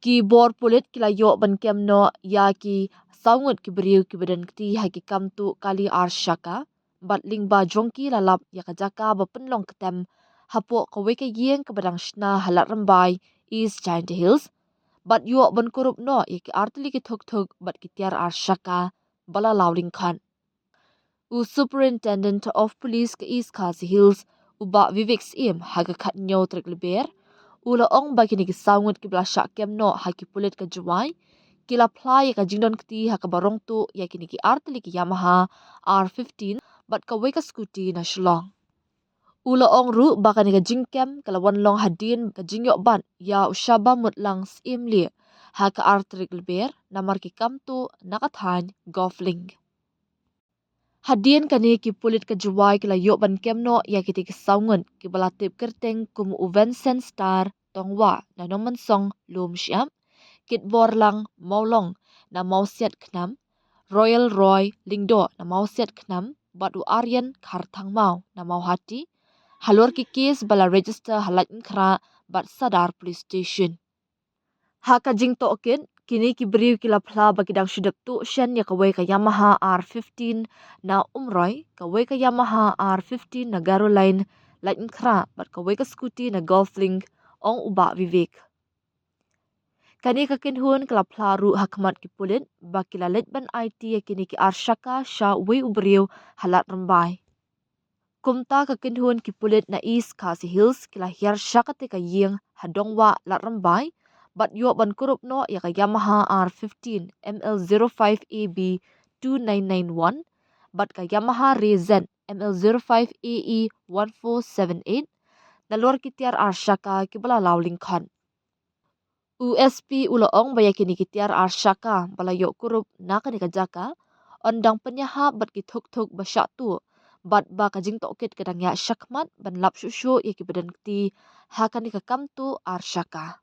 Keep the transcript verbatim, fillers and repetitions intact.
Ki bor pulit ki la ïoh ban kem noh ïa ki saw ngut ki briew kiba don kti ha ki kam tuh kali ar shaka, bad lyngba jong ki la lap ïa ka jaka ba pynlong ktem hapoh kawei ka ïing kaba dang shna ha Lad Rymbai, East Jaintia Hills, bad ïoh ban kurup noh ïa ki artylli ki thuk thuk bad ki tiar ar shaka ba la law lyngkot. U Superintendent of Police ka East Khasi Hills, u Bah Vivek Syiem, ha ka khathynñiew tarik Lber, u la ong ba kine ki saw ngut kiba la shah kem noh ha ki pulit ka Jowai ki la phla ïa ka jingdon kti ha kaba rong tuh ïa kine ki artylli ki Yamaha R fifteen bad kawei ka scooty na Shillong. U la ong ruh ba kane ka jingkem ka la wan long hadien ka jingïoh bat ïa u Shabamutlang Syiemlieh ha ka ar tarik Lber namar ki kam tuh na ka thaiñ Golf Link. Hadien kane ki pulit ka Jowai ki la ïoh ban kem noh ïa kitei ki saw ngut kiba la tip kyrteng kum u Vincent Star Tongwah na Nongmynsong Lumshyiap, Kitborlang Mawlong na Mawsiat Khnam, Royal Roy Lyngdoh na Mawsiat Khnam, bad u Aryan Kharthangmaw na Mawhati, halor ki kes ba la register ha Laitumkhrah bad Sadar Police Station. Ha ka jingtohkit, kine ki briew ki la phla ba ki dang shu dep tuh shen ïa kawei ka Yamaha R fifteen na Umroi, kawei ka Yamaha R fifteen na Garo Lane, Laitumkhrah, bad kawei ka scooty na Golf Link, ong u Bah Vivek. Kane ka kynhun ka la phla ruh ha khmat ki pulit ba ki la leit ban aiti ïa kine ki ar shaka sha uwei u briew ha Lad Rymbai. Kumta ka kynhun ki pulit na East Khasi Hills ki la hiar sha katei ka ïing ha Dongwah, Lad Rymbai, bad ïoh ban kurup noh ïa ka Yamaha R fifteen M L zero five A B two nine nine one bad ka Yamaha Re Z M L zero five A E one four seven eight, nalor ki tiar ar shaka kiba la law lyngkot. U S P u la ong ba ïa kine ki tiar ar shaka ba la ïoh kurup na kane ka jaka, yn dang pynïahap bad ki thuk thuk ba shah tuh, bad ba ka jingtohkit ka dang ïaid shakhmat ban lap shuh shuh ïa kiba don kti ha kane ka kam tuh ar shaka.